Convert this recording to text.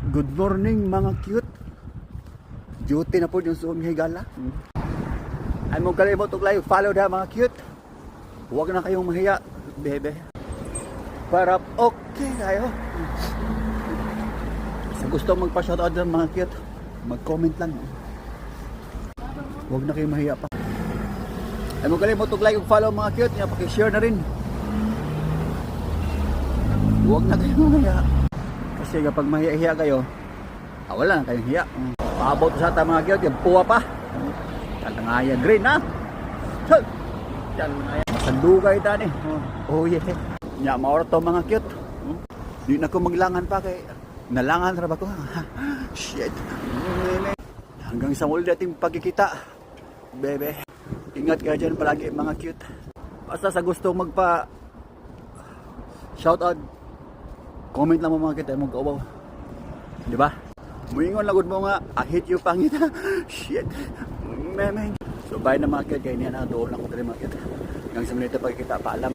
Good morning, mga cute. Duty na po yung suong higala. Ay mo kalimot og like, follow da, mga cute. Huwag na kayong mahiya, bebe. Para okay kayo. Sa gusto magpa-shoutout ng mga cute, mag-comment lang. Huwag na kayong mahiya pa. Ay mo kalimot og like ug follow, mga cute, nya paki-share na rin. Huwag na kayong mahiya. Kasi kapag mahiya-hiya kayo, wala na kayong hiya. Paabot sa ta, mga cute, yung puwa pa. Talangaya green na. Talangaya. Masandugay tani. Oh yeah. Nya maor to, mga cute. Di na ko maglangan pa kay nalangan ra ba ko? Shit. Hanggang sa muli nating pagkikita. Bebe. Ingat kayo dyan palagi, mga cute. Basta sa gusto magpa shout out, comment lang mo, mga cute, mo kaubaw. Di ba? Muingon lang gud mo nga, "I hate you, pangit." Shit. Memeng. So bye na, mga cute, kay niya na doon ako diri, mga cute. Hanggang sa muli nating pagkikita, paalam.